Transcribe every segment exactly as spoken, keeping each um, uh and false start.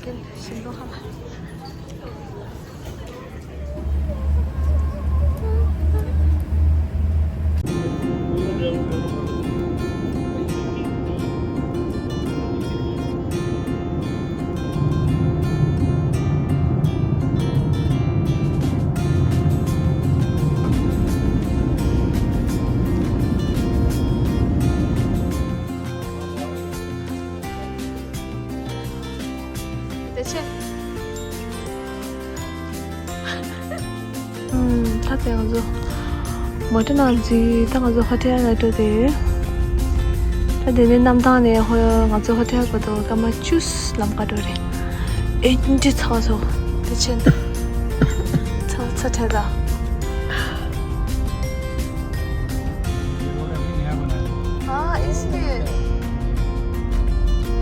ཞིམ་པོ་ཧ། དེ་ཆེ། ཨུམ། ད་དེ་ང་ཚོ་མོ་ཊ་ནང་འཛུལ། ད་ང་ཚོ་ཧོ་ཊེལ་ལ་འགྲོ་དེ་ཡོད། ད་དེ་ནས་གནམ་ཐང་ནས་ཧོ་ང་ཚོ་ཧོ་ཊེལ་བར་དུ་སྐར་མ་བཅུ་ལམ་ཁ་འགྲོ་རེད། ཨེ་འདྲ་ཚ་བ་སོང་། དེ་ཆེ། ཚ་ཚ་དྲག་ད། हाँ, इसलिए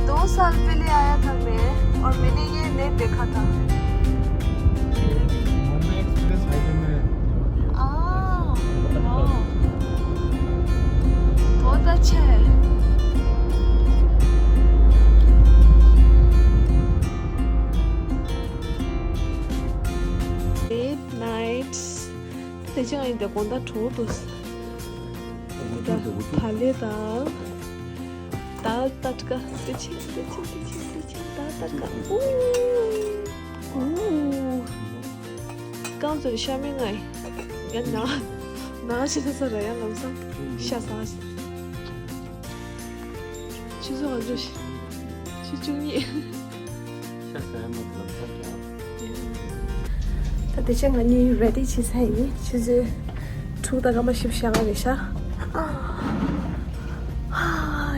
दो साल पहले आया था मैं, और मैंने ये नहीं देखा था। मुंबई एक्सप्रेस हाईवे में। हाँ, वाह। बहुत अच्छा है। Late nights. དེ་ཅང་ཡིན་དེ་དགོང་དག་དྲོ་འདུག་དེ་ད་ད་ལེ་ད། ད་ད་ཀ་དེ་ཆེ་དེ་ཆེ་དེ་ཆེ་དེ་ཆེ་ད་ད་ཀ་ཨུ་ཨུ། རྐང་ཚོ་ཤ་མེད་ང་ཡིན། ཡང་ན་ན་ཤི་ས་ས་ར་ཡང་ལམ་སང་ཤ་ས། ཆུ་ཚོད་ང་ཚོ་ཆུ་བཅུ་གཉིས། ཤ་ཟ་ཡ་མ་གཏོགས་ལམ་སང་ཀྱང་། ད་དེ་ཆ་ང་གཉིས་རེ་ཌི་བྱེད་ས་ཡིན། ཆུ་ཚོད་དྲུག་དང་སྐར་མ་བཞི་བཅུ་ཞེ་ལྔ་རེད་ཤག་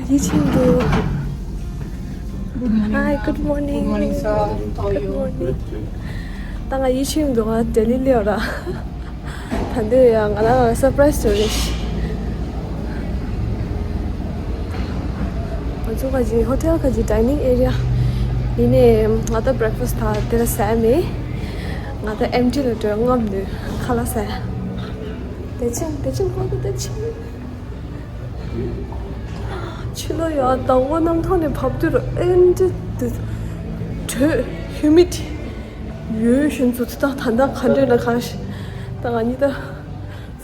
ཡིད་ཆེས་འདུག Hi, good morning. Good morning, sir. How are you? Good morning. ད་ང་ཡིད་ཆེས་འདུག་ང་ལྡི་ལི་སླེབས་ར། ད་འདི་ཡང་ང་རང་ལ་སར་པ་རའི་སི་ཞིག་རེད། ང་ཚོ་ཁ་ཅིག་ཧོ་ཊེལ་ཁ་ཅིག་ཌའི་ནིང་ཨེ་རི་ཡ་ཡིན་ནའི་ང་ད་བྷི་རེག་ཕ་སི་ད་དེ་ལ་ཟས་མེད། ང་ད་ཨེམ་ཊི་ལ་འགྲོ། རྔམ་ནས་ཁ་ལག་ཟས། བདེ་ཆེན་བདེ་ཆེན་ཁོང་ཚོ་བདེ་ཆེན། ཕྱི་ལོགས་ཡ་ཟླ་བོ་གནམ་ཐང་ནས་བབས་དུས་ཨེ་འདྲ་དུ་དྲོད་ཧིའུ་མིཌ་ཡོད་བཞིན་དུ་ད་ད་ད་ག་འདྲ་ན་གང་ཞིག་ད་ང་གཉིས་ད་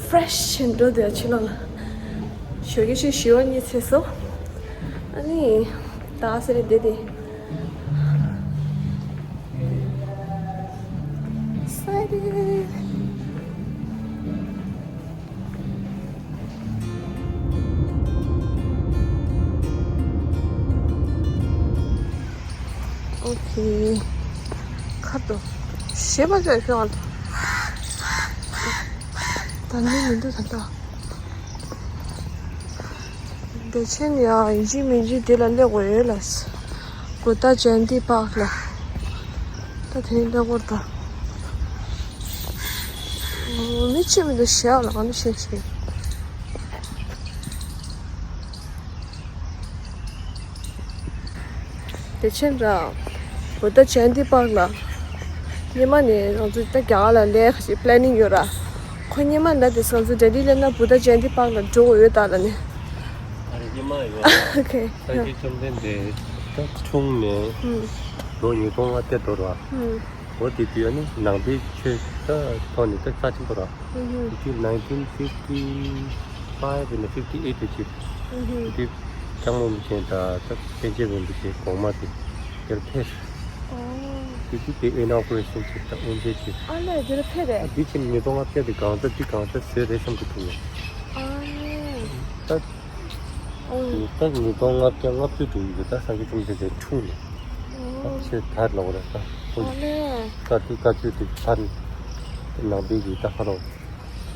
ཕི་རེ་ཤི་བྱས་འགྲོ་དེ་ཕྱི་ལོགས་ལ། ཞོགས་ཀས་ཆུ་བཞི་པ་གཉིས་ཚེས་སོ། ཨ་ནི་ད་ཟེར་བསྡད་དེ། Excited. Okay. ཁ་དོག་ཞེས་པ་ཅོག་ཤོག་ད་ནི་མི་འདུག་ད་ལྟ། བདེ་ཆེན་ཡ་ཡིན་གཅིག་མིན་གཅིག་དེ་ལ་སླེབས་དགོས་ཡོད་ལ། བུདྡྷ་ཇ་ཡན་ཏི་པཱརྐ་ལ། ད་དེ་ནས་སླེབས་དགོས་ད། མི་གཅིག་མི་འདུག་ཞེ་ལ་ང་ནི་ཤེས་ཆེ། བདེ་ཆེན་ར། བུདྡྷ་ཇ་ཡན་ཏི་པཱརྐ་ལ། སྔོན་མ་ནས་ང་ཚོ་ད་རྒྱ་གར་ལ་སླེབས་ཀྱི་པི་ལེ་ནིང་ཡོད་ར། ཁོ་སྔོན་མ་ལ་དེ་ང་ཚོ་ལྡི་ལི་སླེབས་ན་བུདྡྷ་ཇ་ཡན་ཏི་པཱརྐ་ལ་འགྲོ་དགོས་ཡོད་ད་ལ་ནི། ཨ་རེ་སྔོན་མ་ཡོད་ར། Okay. སངས་རྒྱས་བཅོམ་ལྡན་འདས་ད་འཁྲུངས་ནས་ལོ་ཉིས་སྟོང་ལྔ་བརྒྱ་འགྲོ་ར། འོ་དེ་དུས་ཨ་ནི་ནང་པའི་ཆོས་ད་ཐོག་ནས་ད་རྩ་ཆེན་པོ་ར། དེ་དུས་nineteen fifty five ཡིན་ན་fifty eight དེ་ཅིག་དེ་དུས་ལྕགས་མོ་མི་ཆེན་དང་ད་པཎ་ཆེན་རིན་པོ་ཆེ་གོང་མ་དེ་དེར་ཕེབས། དེ་དུས་དེ་ཨི་ནོ་གྷི་རེ་ཤན་བྱས་ད་དབུ་འབྱེད་བྱས། ཨ་ལས་དེར་ཕེབས་རེད། ཨ་དེ་ཕྱིན་ཉིས་སྟོང་ལྔ་བརྒྱ་དེ་གང་ལྟར་དེ་གང་ལྟར་བཟོས་རེད་བསམ་གྱི་འདུག་ཨ་ལས། ད། ཨོ། ད་ཉིས་སྟོང་ལྔ་བརྒྱ་ལྔ་བཅུ་དྲུག་ཡིན་གྱི་ད་སངས་རྒྱས་བཅོམ་ལྡན་འདས་འཁྲུངས་ནས། ད་ཨོ། ཆེས་དར་ལོག་རེད་ད། ཨོ་ལེ། ད་དེ་བཀའ་ཆོས་དེ་དར། ནང་པའི་གི་ད་ཧ་ལོ།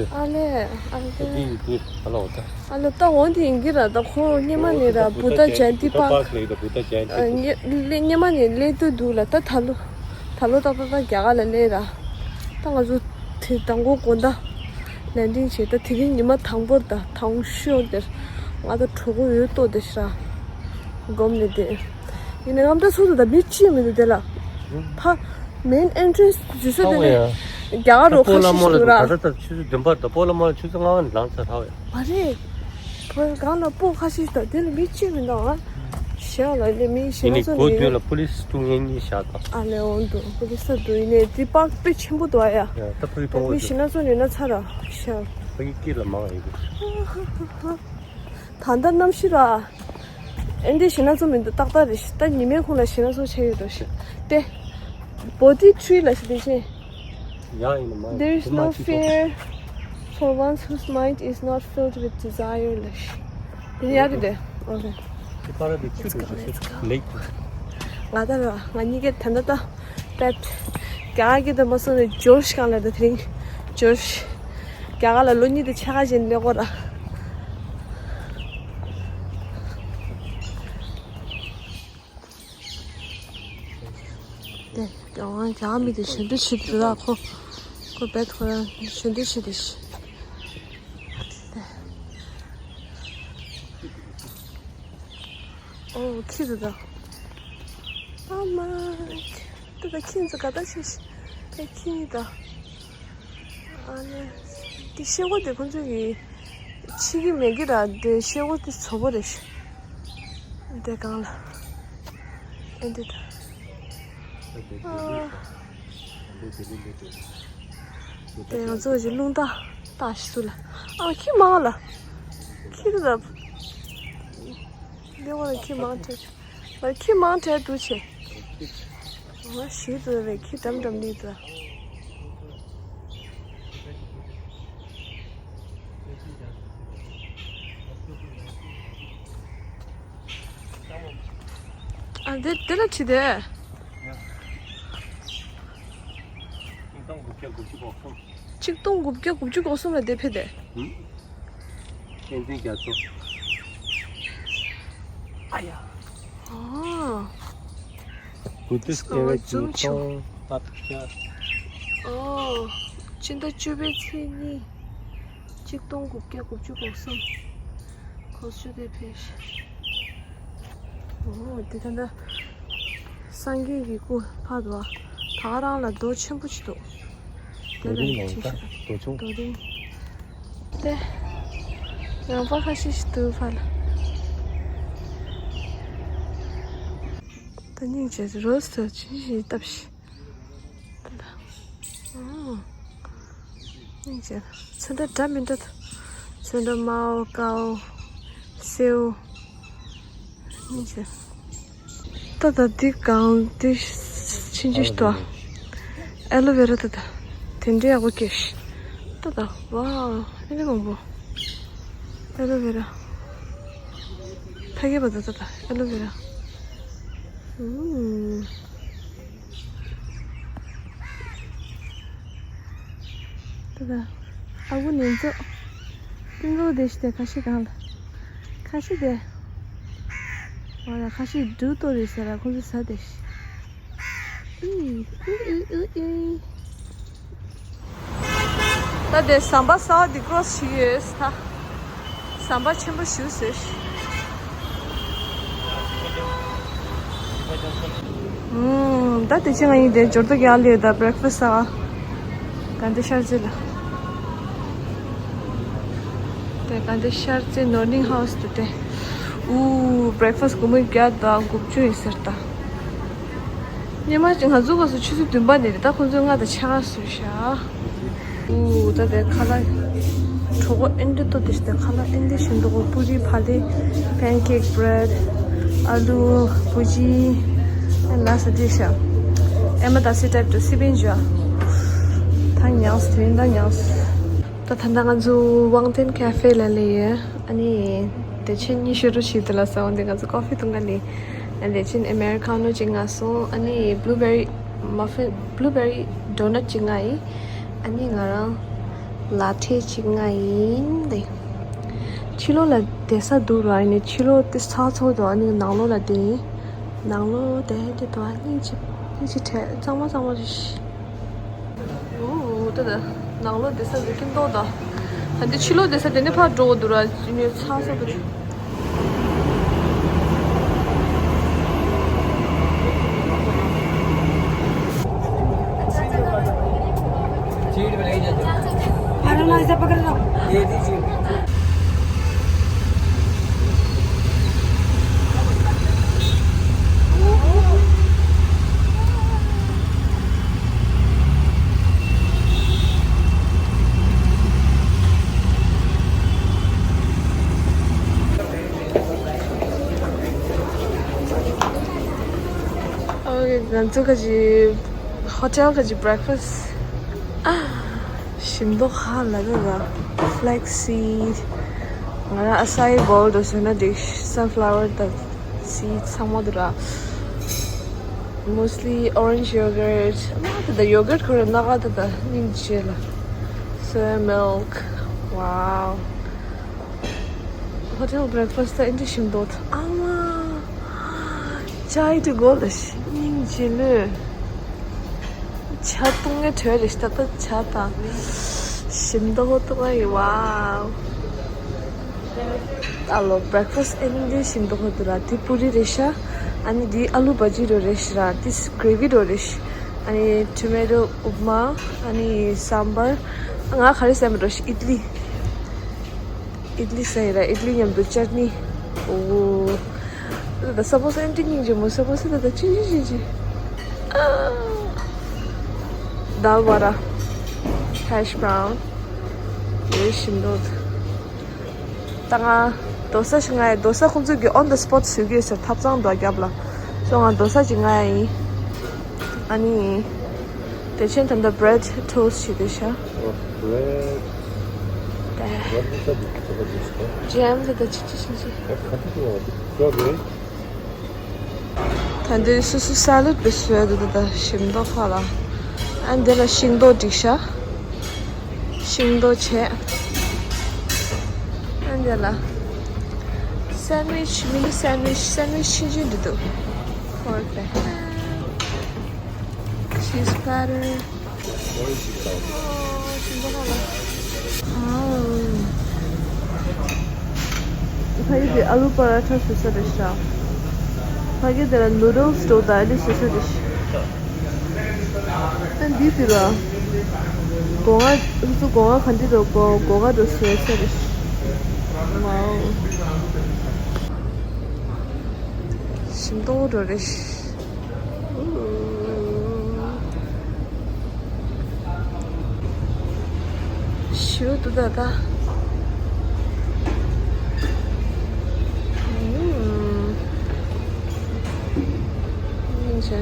ཨ་ལེ། ཨ་ལེ། དེ་དེ་ཧ་ལོ་ད། ཨ་ལེ་ད་འོ་དེ་ཡིན་གྱི་ར་ད་ཁོ་སྔོན་མ་ནས་ར་བུདྡྷ་ཇ་ཡན་ཏི་པཱརྐ་ལ་ཡོད་ད་བུདྡྷ་ཇ་ཡན་ཏི། སྔོན་མ་ནས་སླེབས་དུས་འདུག་ལ་ད་ད་ལོ། ད་ལོ་ཏག་ཏག་ཏག་རྒྱ་གར་ལ་སླེབས་ར། ད་ང་ཚོ་དེ་དང་པོ་དགོང་དག་ལེན་ཌིང་བྱས། ད་དེ་རིང་ཉི་མ་དང་པོར་ད་དང་ཤོས་དེར་ང་ད་གྲོད་ཁོག་ཡོད་ཏོ་དེ་ཤ་སྒོམ་ནས་བསྡད། ཡིན་ནའི་ང་ད་སོ་སོ་ད་མི་གཅིག་མི་འདུག་དེ་ལ། ཕ་མེན་ཨེན་ཊི་རན་སི་འཛུལ་ས་དེ་ནས་རྒྱ་གར་རོ་ཁ་ཤས་ཤིག་འདུག་ར། ད་ད་ཆུ་ཚོད་བདུན་པར་ད་སྤོ་ལོ་མ་ཆུ་ཚོད་ལྔ་པ་ནས་ལངས་ཚར་ཧ་བས། མ་རེད། བོད་སྒང་ལ་སྤོ་ཁ་ཤས་ཤིག་ད་དེ་ལ་མི་གཅིག་མི་འདུག་ཨ། ཤ་ལ་ནི་མི་ཤི་ཡིན་ན་ནི་ཚོ་སྒོ་ནི་མདུན་ལ་པུ་ལིས་ཐུག་ངེས་ཉིད་བཞག་དང་། ཨ་ལེ་འོང་འདུག་པུ་ལིས་ས་འདུག་ཡིན་ནའི་དེ་པག་དཔེ་ཆེན་པོ་འདུག་ཨ་ཡ། ཡ་ད་ཕ་གི་མཐོང་མི་བ་ཤི་ཡིན་ན་ཚོ་ནི་ན་ཚ་ར་ཤ། ཕ་གི་སྐེ་ལ་མང་ཡོད་གི། ད་ལྟ་གནམ་གཤིས་ར། ཨེ་འདི་ཤི་ཡིན་ན་ཚོ་མི་འདུག་ཏག་ཏག་རེད་ཤི། ད་ཉི་མའི་ཁོང་ལ་ཤི་ཡིན་ན་ཚོ་ཆེ་ཡོད་འདུག་ཤི། དེ། body tree ལ་ཤི་དེ་ཆེ། ཡང་ཡིན་ན་མ་There is དེ་མ་no ཅི་ཐོག fear for ones whose mind is not filled with desire ལ་ཤི། དེ་ཡ་རེད་དེ། Okay. དེ་པ་ར་དེ་ཆུ་དེ་ཆུ་ཆུ་ལེགས། ང་ད་ར་ང་གཉིས་ཀས་ད་ལྟ་ད་པེད་རྒྱ་གར་གྱི་དེ་མ་སོང་ནས་ཇོར་ཤི་གང་ལ་ད་དེ་རིང་ཇོར་ཤི། རྒྱ་གར་ལ་ལོ་གཉིས་དེ་ཕྱེད་ཀ་ཅན་ལེགས་གོ་ར། དེ་རྒྱ་གར་མི་དེ་ཞོན་དུ་ཆི་དུ་ལ་ཁོ་ཁོ་བེད་ཁོ་རང་ཞོན་དུ་ཆི་དེ་ཤི། དེ། ཨོ་ཁྱི་དེ་དང་། ཨ་མ། དེ་དང་ཁྱི་ཚོ་ག་ད་ཆི་ཤི། དེ་ཁྱི་དང་། ཨ་ནི། དེ་ཤེལ་སྒོ་དེ་ཁོང་ཚོས་ཀྱི་ཕྱི་གི་མེད་ཀྱི་ར་དེ་ཤེལ་སྒོ་དེ་བཙོག་པོ་རེད་ཤི། དེ་གང་ལ། ཨེ་འདི་ད། ཨ། དེ་ང་ཚོ་ཅིག་རླུང་རྟ་རྟ་ཞིག་ཚུར་ལ། ཨ་ཁྱི་མང་ལ། ཁྱི་དེ་ལ། འདི་བ་ལ་ཁྱི་མང་དྲགས། ལ་ཁྱི་མང་དྲགས་འདུག་ཆེ། ང་ཞིག་ཏུ་རེད་ཁྱི་འགྲམ་འགྲམ་ནི་དུ། ཨ་འདི་འདི་ལ་ཁྲིད་དེ། ཆིག་སྟོང་དགུ་བརྒྱ་དགུ་བཅུ་གོ་གསུམ། ཆིག་སྟོང་དགུ་བརྒྱ་དགུ་བཅུ་གོ་གསུམ་ལ་དེ་ཕེབས་དེ། ཧུམ། བསྟན་འཛིན་རྒྱ་མཚོ། ཨ་ཡ། ཨ། བུ་དིས་ཨེ་ཝེ་ཨ་ཛུམ་ཆུ་ཆུང་། ཏ་ཏ་ཁྱ། ཨོ། སྤྱི་ཟླ་བཅུ་པའི་ཚེས་གཉིས། ཆིག་སྟོང་དགུ་བརྒྱ་དགུ་བཅུ་གོ་གསུམ། གོ་ཤུ་དེ་ཕེབས། ཨོ་དེ་ད་ལྟ་སངས་རྒྱས་ཀྱི་སྐུ་ཕར་འདུག་བ། ད་ག་རང་ལ་རྡོ་ཆེན་པོ་ཅིག་འདུག་དེ་ལ་རྡོ་རིང་ནི་ཁྲིད་ཤག་རྡོ་ཆུང་། རྡོ་རིང་། དེ། རང་པ་ཁ་ཤས་ཤིག་འདུག་ཕར་ལ། ད་སྙིང་རྗེ་རོས་དེ་ཅི་ཞིག་བཏབ་ཤི། ད་ད། ཨང་། སྙིང་རྗེ། ཚོན་ཁྲ་འདྲ་མི་འདྲ་ད། ཚོན་ཁྲ་དམར་པོ་དཀར་པོ། སེར་པོ། སྙིང་རྗེ། ད་ད་འདི་གང་འདི་ཕྱིན་ཅི་ལྟོ། ཨེ་ལོ་ཝེ་ར་ད་ད། དེ་འདྲའི་ཡག་པོ་སྐྱེས་ཤི། ད་ད། ཝའོ། ཨེ་ལོ་མང་པོ། ཨེ་ལོ་ཝེ་ར། ཕ་གི་བ་ད་ད་ད། ཨེ་ལོ་ཝེ་ར། ཨུམ། ད་ད། ཨ་ཁུ་ནེ་ཙོ། ཏིང་རོ་དེ་ཤི་དེ་ཁ་ཤི་གང་ལ། ཁ་ཤི་དེ། ང་ལ་ཁ་ཤི་འབྲུ་ཏོ་རེད་ཟེར་ལ་ཁོང་ཚོ་ཟ་དེ་ཤི། ཨི་ཨི་ཨི་ཨི་ཨི། ད་དེ་ཟམ་པ་གསར་པ་འདི་ཀྲོ་སི་བྱེད་ཀྱི་ཡོད་ས། ཟམ་པ་ཆེན་པོ་ཞིག་བཟོས་ཤིག་ཨུམ། ད་དེ་ཕྱི་ང་ཡིན་དེ་འབྱོར་ཐོ་རྒྱག་ལས་ད་བྷི་རེག་ཕ་སི་ཟ་ག་དེ་ཤར་རྩེ་ལ། དེ་ག་དེ་ཤར་རྩེ་ནོར་ནིང་ཧའུ་སི་དུ་དེ། ཨུ། བྷི་རེག་ཕ་སི་སྒོར་མོ་བརྒྱ་དང་དགུ་བཅུ་ཡིན་ཟེར་ད། སྔོན་མ་ཅིག་ང་ཚོ་ག་སོ་ཆུ་ཚོད་བདུན་པ་ནས་རེད་ད་ཁོང་ཚོས་ལྔ་དང་ཕྱེད་ཀ་བཟོས་ཤག་ཨུ་ད་དེ་ཁ་ལག་གྲོད་ཁོག་ཨེ་འདྲ་ལྟོ་དེ་ཞིག་དེ་ཁ་ལག་ཨེ་འདྲ་ཞིག་འདུག་གོ་པུ་རི་ཕ་ལེ། པན་ཁེག་བྷི་རེད། ཨ་ལུ། བུ་ཅི། ཨེ་ན་ས་དེ་ཤག་ཨེ་མ་ད་སི་ཊའིབ་ཏུ་སི་པན་ཇ། ད་ཉངས་དེ་རིང་ད་ཉངས། ད་ད་ལྟ་ང་ཚོ་ཝང་ཏན་ཁེ་ཧྥེ་ལ་སླེབས་ཡོད། ཨ་ནི་དེ་ཆེན་གཉིས་ཤོ་རུ་ཞིག་དེ་ལ་ས་འོང་དེ་ང་ཚོ་ཀོ་ཧྥི་འཐུང་ག་སླེབས། ཨ་ནི་དེ་ཆེན་ཨ་མེ་རི་ཁ་ནོ་གཅིག་མངགས་སོང་། ཨ་ནི་བྷི་ལུ་བེ་རི་མ་ཕིན། བྷི་ལུ་བེ་རི་ཌོ་ནཊ་གཅིག་མངགས་ཡིན། ཨ་ནི་ང་རང་ལ་ཊེ་གཅིག་མངགས་ཡིན་དེ། ཕྱི་ལོགས་ལ་བསྡད་ས་འདུག་ར། ཨ་ནི་ཕྱི་ལོགས་དེ་ཚ་ཚ་འདུག་ཨ་ནི་ནང་ལོགས་ལ་བསྡད་ཡིན། ནང་ལོགས་བསྡད་དེ་འདུག་ཨ་སྙིང་རྗེ། སྙིང་རྗེ་བྲལ། གཙང་མ་གཙང་མ་རེད། ཨོ་ད་ད། ནང་ལོགས་བསྡད་ས་འདི་ཀིམ་ཏོག་ད། ད་འདི་ཕྱི་ལོགས་བསྡད་ས་དེ་ནས་ཕར་འགྲོ་དགོས་འདུག་ར། ཨ་ནི་ཚ་ས་དེ། ང་ཚོ་ཁ་ཅིག་ཧོ་ཊེལ་ཁ་ཅིག་བྷི་རེག་ཕ་སི་ཞིམ་མདོག་ཁ་ལ་ར་ར་ཕ་ལེག་སི་ང་རང་ཨ་སའི་བོལ་དུ་བཟོས་ན་འགྲིག་སན་ཕ་ལ་ཝར་དང་སི་ཚང་མ་དུ་ར། Mostly orange yogurt. ཨ་མ་ད་ད་ཡོ་གར་ཁོ་ར་ནག་ད་ད་སྙིང་རྗེ་ལ། Soya milk. Wow. ཧོ་ཊེལ་བྷི་རེག་ཕ་སི་ད་ཨིན་ཏི་ཞིམ་མདོག་ཨ་མ། ཅའི་དུ་གོ་ལ་སྙིང་རྗེ་ལོས། ཇ་བཏུང་ངའི་དྲོད་རེ་ཞིག་ད་ལྟ་ཇ་དང་ཞིམ་མདོག་བཏུང་ངའི་wow. ཨ་ལོ་བྷི་རེག་ཕ་སི་ཨེ་ནི་འདི་ཞིམ་མདོག་ཁོ་དུ་ར་དེ་པུ་རི་རེ་ཤ། ཨ་ནི་འདི་ཨ་ལུ་བ་ཇི་རོ་རེ་ཤ་ར་དེ་གྷ་རེ་བི་རོ་རེ་ཤ། ཨ་ནི་ཊོ་མེ་ཊོ་ཨུབ་མ། ཨ་ནི་སམ་བར། ང་ག་རེ་ཟ་མི་རོ་ཤ་ཨིད་ལི། ཨིད་ལི་ཟ་ཡི་ར་ཨིད་ལི་མཉམ་དུ་ཅར་ནི། ཨོ། ད་ས་བོ་ས་ཨེ་ནི་འདི་སྙིང་རྗེ་མོ་ས་བོ་ས་ད་ད་ཅི་ཅི་ཅི་ཅི། ཨ། དཱལ་བ་ར། ཧེཤ་བྷ་རའུན། རེ་ཞིམ་མདོག་ད་ང་རྡོ་ས་ཞིག་ང་ཡ་རྡོ་ས་ཁོང་ཚོས་ཀྱི་on the spot བཟོས་ཀྱི་ཡོད་ཟེར་ཐབ་ཚང་དུ་རྒྱབ་ལ། སོ་ང་རྡོ་ས་ཅིག་ང་ཡ་ཡིན། ཨ་ནི། དེ་ཆེན་ད་ལྟ་བྷི་རེཌ་ཊོ་སི་ཊི་བྱས་ཏེ་ཤ། ཨོ་བྷི་རེཌ། ད། བྷི་རེཌ་ཊོ་སི་ཊི་བྱས་ཏེ་ཤ། ཇེམ་དེ་ད་ཅི་ཅི་ཞིག་ཞིག་ཨོ་ཁ་ཐུག་ལ་བ་དེ་སི་ཊོ་བྷེ་རི། ད་འདི་སོ་སོ་སཱ་ལད་པའི་བཟོས་འདུག་ད་ཞིམ་མདོག་ཁ་ལ། ཨ་འདི་ལ་ཤིང་ཏོག་བསྒྲིགས་ཤག་ཤིང་ཏོག་བྱས། ཨ་འདི་ལ་སན་ཝིཆ་མི་ནི་སན་ཝིཆ་སན་ཝིཆ་ཆུང་ཆུང་འདི་འདུག་ཧོར་པའི་ཆིས་པ་ཊར། ཕ་གི་དེ་ཨ་ལུ་པ་ར་ཐ་བཟོས་ས་རེད་ཤག་ཕ་གི་དེ་ལ་ནུ་ཌལ་སི་འདུག་ད་ཨ་ནི་བཟོས་ས་རེད་ཤག་ཨ་འདི་དེ་ལ་སྒོ་ང་སོ་སོ་སྒོ་ང་ག་འདི་འགྲོ་སྒོ་སྒོ་ང་འགྲོ་བཟོས་ས་རེད་ཤག་ཝའོ། ཞིམ་མདོག་འགྲོ་རེད་ཤག་ཞུ་དུ་ད་ད། ཨུམ། ཡིན་ཆེ།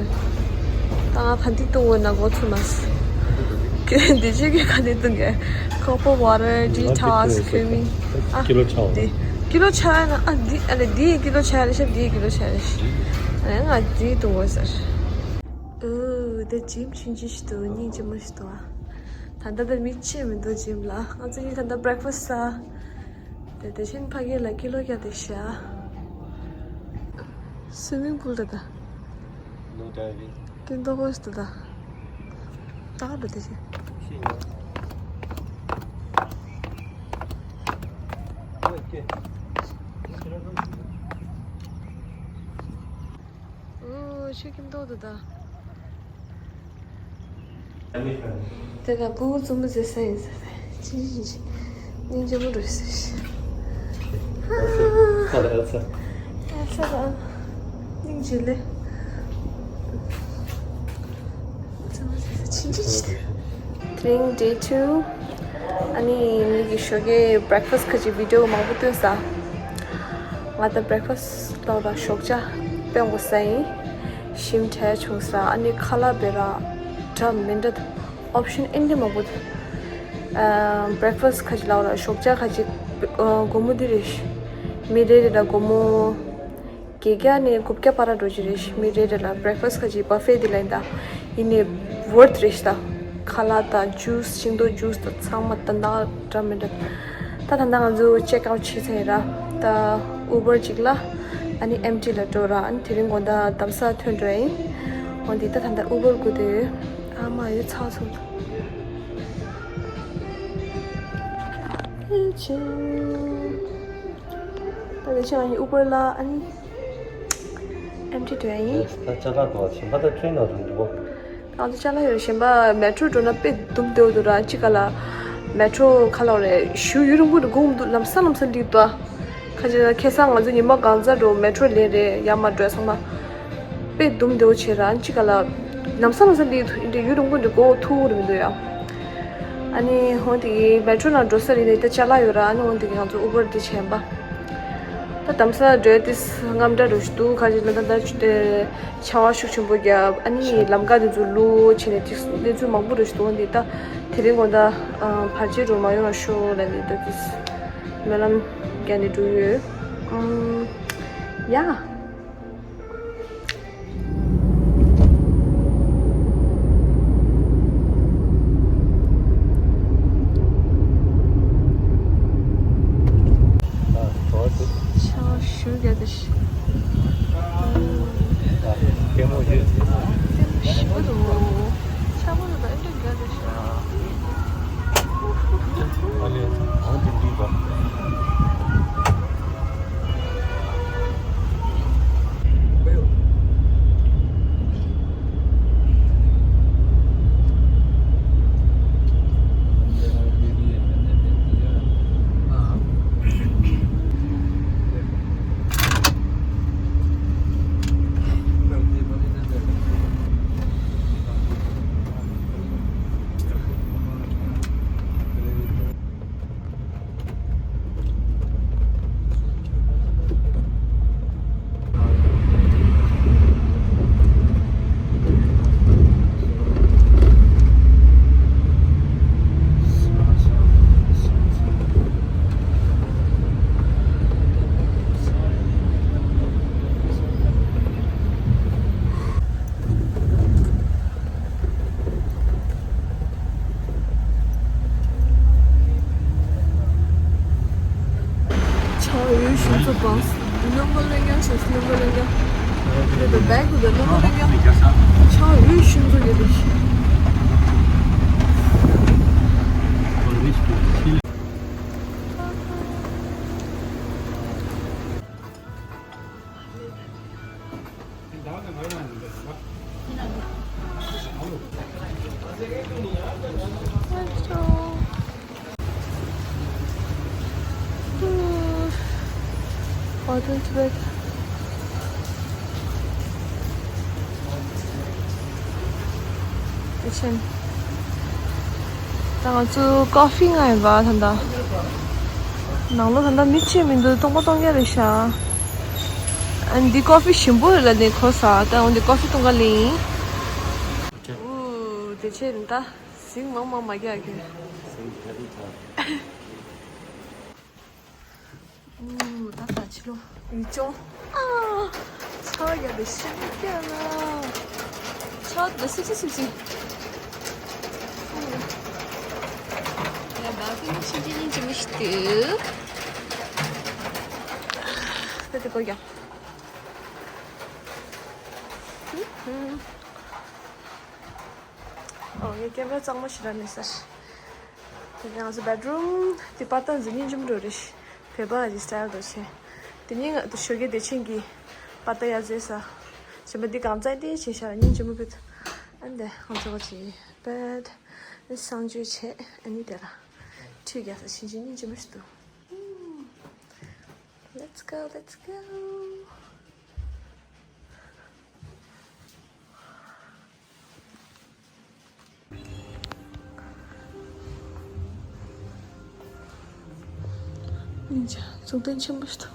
ད་ང་ག་འདི་བཏུང་འོ་ན་གོ་ཚུ་མ་སི། ཁྱོད་འདི་ཅི་གི་ག་འདི་བཏུང་གི་ཁོ་པོ་ཝ་ཊར་ཌི་ཊོག་སི་ཁྲི་མི། ཨ། ཀི་ལོ་ཆ་བ་འདི། ཀི་ལོ་ཆ་ན་ཨ་འདི་ཨ་ལེ་འདི་ཀི་ལོ་ཆ་རེ་ཤ་འདི་ཀི་ལོ་ཆ་རེ་ཤ་ཨ་ང་འདི་བཏུང་འོ་ཟེར། ཨོ། དེ་ཇིམ་ཆུང་ཆུང་ཞིག་འདུག་སྙིང་རྗེ་མོ་ཞིག་འདུག་ཨ། ད་ལྟ་ད་མི་ཅི་མི་འདུག་ཇིམ་ལ། ང་ཚོ་གཉིས་ད་ལྟ་བྷི་རེག་ཕ་སི་ཟ། དེ་དེ་བཞིན་ཕ་གི་ལ་ཀི་ལོ་བརྒྱབ་སྟེ་བཞག་སུའི་མིང་པུལ་ད་ད། No diving. སྐྱིད་མདོག་ཁ་པོ་ཞིག་འདུག་ད། ད་ག་འགྲོ་དེ་བཞིན། ཤེས་ཡོད། ཨོ་ཁེ། ཨོ་ཆུ་སྐྱིད་མདོག་འདུག་ད། དེ་ལ་ཀུ་ཀུ་བཙུན་མོ་ཟེར་ས་ཡིན་ཟེར་ཏེ། ཅི་ཅི་ཅི། སྙིང་རྗེ་མོ་འགྲོ་ཟེར། ཨ་ཚ་ཨ་ཚ། སྙིང་རྗེ་ལེ། བཙུན་མོ་ཟེར་ས་ཅི་ཅི་ཅི། དེ་རིང་day two། ཨ་ནི་ངེད་ཀྱི་ཞོགས་ཀའི་བྷི་རེག་ཕ་སི་ཁ་ཅིག་བི་ཌི་ཡོ་མང་པོ་བཏོན་ས། ང་ད་བྷི་རེག་ཕ་སི་ལོག་ལ་ཞོགས་ཇ་སྤེན་པོ་ཟ་ཡིན། ཞིམ་དྲག་བྱུང་ས། ཨ་ནི་ཁ་ལག་བེ་ར་འདྲ་མི་འདྲ་ཨོབ་ཤན་ཨིན་དེ་མང་པོ་འདུག་ཨ། བྷི་རེག་ཕ་སི་ཁ་ཅིག་ལོག་ལ་ཞོགས་ཇ་ཁ་ཅིག་ཨ། སྒོར་མོ་འདི་རེད། མི་རེ་རེ་ལ་སྒོར་མོ་བརྒྱད་བརྒྱ་ནས་དགུ་བརྒྱ་བར་འགྲོ་གི་རེད། མི་རེ་རེ་ལ་བྷི་རེག་ཕ་སི་ཁ་ཅིག་བྷ་ཕེ་འདི་ལ་ཡིན་ད། ཡིན་ནའི་ཝར་ཐི་རེད་ཤག་ད། ཁ་ལག་དང་ཇུས་ཤིང་ཏོག་ཇུས་དང་ཚང་མ་ད་ནག་འདྲ་མི་འདྲ། ད་ད་ལྟ་ང་ཚོ་ཅེག་ཨའུཊ་བྱས་ཚར་ཡིན་ར། ད་ཨུ་བར་གཅིག་ལ། ཨ་ནི་ཨེམ་ཊི་ལ་འགྲོ་ར། ཨ་ནི་དེ་རིང་དགོང་དག་གདམ་ས་ཐོན་འགྲོ་ཡིན། འོན་ཏེ་ད་ད་ལྟ་ཨུ་བར་སྒུག་བསྡད་ཡོད། ཨ་མ་ཡོད་ཚ་སོང་། ཨེ་ཅེ། ད་ལྟ་ཅི་ཨ་ནི་ཨུ་བར་ལ་ཨ་ནི་ཨེམ་ཊི་འགྲོ་ཡིན། ད་ཅ་ལག་དང་ཞིམ་པ་ད་ཁྱོད་ནང་དུ་འདུག་ང་ཚོ་ཅ་ལག་ཡོད་རེད། གཞན་པ་མེ་ཊྲོ་འགྲོ་ན་དཔེ་སྡུག་འདོད་འདུག་ར། གཅིག་ག་ལ་མེ་ཊྲོ་ཁ་ལོག་རེད་ཞུ་ཡུན་རིང་པོ་འདུག་སྒུག་མི་འདུག་ལམ་སང་ལམ་སང་སླེབས་འདུག་ཁ་ཅིག་ཁ་སང་ང་ཚོ་ཉི་མ་གང་ཚ་འགྲོ་མེ་ཊྲོ་ལེན་རེད། ཡར་མར་འགྲོ་ཚང་མ་དཔེ་སྡུག་འདོད་བྱེད་ར། གཅིག་ག་ལ་ལམ་སང་ལམ་སང་སླེབས་འདུག་ཡུན་རིང་པོ་འདུག་སྒུག་ཐུབ་རེད་མི་འདུག་ཡ། ཨ་ནི་འོན་ཏེ་མེ་ཊྲོ་ནང་འགྲོ་ས་རེད་ནས་ད་ཅ་ལག་ཡོད་ར། ཨ་ནི་འོན་ཏེ་ང་ཚོ་ཨུ་བར་འདི་བྱས་པ། ད་ དྷ་རམ་ས་ལ་འགྲོ་ཡ་དེ་སྔ་མ་འདྲ་རུ་ཞིག་འདུག་ཁ་ཅིག་ལ་ད་ལྟ་ཆུ་དེ་ཆར་པ་ཤུགས་ཆེན་པོ་བརྒྱབ། ཨ་ནི་ལམ་ཀ་དེ་ཚོ་ལུག་བྱས་ནས་དེ་དེ་ཚོ་མང་པོ་རུ་ཞིག་འདུག་འདི་ད་དེ་རིང་དགོང་དག་ཨ་བར་ཆད་རུ་མ་ཡོང་བ་ཤོག་ལབ་ནས་ད་དེ་སྨོན་ལམ་རྒྱག་ནས་འགྲོ་ཡོད། ཨམ། ཡ། ཆར་ཞུ་རྒྱག་དེ་ཤི། ལྟད་མོ་ཡོད། ལྟད་མོ་ཞིམ་པོ་འདུག་ཆར་པ་འདུག་ཨེ་འདྲ་རྒྱག་དེ་ཤི། ཨ་ལས་གང་དུ་འདུས་པ། ཆར་པ་ཡོད་ཤིན་ཏུ་སྦངས། རློན་པ་རློན་རྐྱང་བྱས། རློན་པ་རློན་རྐྱང་། དེ་དང་བེག་དེ་རློན་པ་རློན་རྐྱང་། ཆར་པ་ཡོད་ཤིན་ཏུ་ཡོད་པའི། Welcome to Tibet. ད་ང་ཚོ་ཀོ་ཧྥི་མངགས་ཡིན་པ། ད་ལྟ་ནང་ལོགས་ད་ལྟ་མི་ཆེ་མི་འདུག་སྟོང་པ་སྟོང་རྐྱང་རེད་ཤག་ཨ་འདི་ཀོ་ཧྥི་ཞིམ་པོ་རེད་ལབ་ནས་གོ་ས། ད་འོ་འདི་ཀོ་ཧྥི་འཐུང་ག་སླེབས་ཡིན། འོ་དེ་ཆེ་ད་ཟིང་མང་མང་མ་རྒྱག་གི། ཟིང་ད་རེད་ད། ཨོ། ད་ད་ཕྱི་ལོགས་ཡུལ་ལྗོངས། ཨ། ཆར་པ་ཡག་པོ་ཞིག་བརྒྱབ་ལ། ཆར་པ་སིབ་སིབ་སིབ་སིབ། ཨོ། ཡ་བ་ཀི་ནི་ཆུང་ཆུང་ཆུང་ཆུང་ཞིག་འདུག་ད་དེ་གོ་ཡ། ཧུམ་ཧུམ། ཨོ། ངས་ཀེམ་ར་གཙང་མ་ཞིག་རག་མེད་ས། དེ་ནས་ང་ཚོ་བེད་རུམ་དེ་པ་ཏ་འཛིན་སྙིང་རྗེ་མོ་འགྲོ་རེད། བོད་པ་གི་སི་ཊལ་འགྲོ་བྱས། དེ་ནས་ང་ཚོ་ཞོགས་ཀས་བདེ་ཆེན་གྱི་པ་ཏ་ཡ་བཟས་ས། གཞན་པ་འདི་གང་ཙམ་དེ་བྱས་ཤག་སྙིང་རྗེ་མོ་བོད། ཨ་འདི་ང་ཚོ་བ་ཅི་བེད་གསང་སྤྱོད་བྱས། ཨ་ནི་དེ་ལ་ཁྲུས་རྒྱག་ས་བྱིན་བྱིན་སྙིང་རྗེ་མོ་ཞིག་འདུག Let's go, let's go. སྙིང་རྗེ། གཙུག་རྒྱན་ཆེན་པོ་ཞིག་འདུག་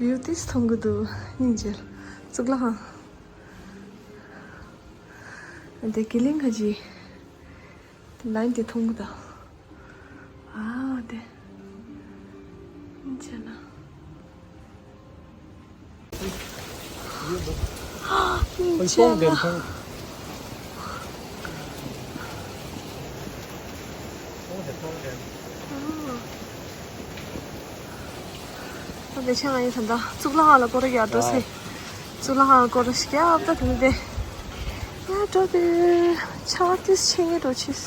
ཝིའུ་ཏིས་མཐོང་གི་འདུག་སྙིང་རྗེ། གཙུག་ལག་ཁང་། འདི་ཀི་ལིང་ཁ་ཅིག་ལན་དེ་མཐོང་གི་འདུག་ཨ་དེ། ཅེ་ན། ཨ་ཅེ་ན། ཨ་དེ་ཆེ་ང་ཡིན་ད་ལྟ་གཙུག་ལག་ཁང་ལ་སྐོར་ར་རྒྱག་འགྲོ་ཟེར། གཙུག་ལག་ཁང་སྐོར་ར་ཞིག་རྒྱབ་ད་དེ་ནི་དེ། ཡ་འགྲོ་དེ། ཆར་པ་ཏིས་ཆེ་ངེས་འགྲོ་ཆེས།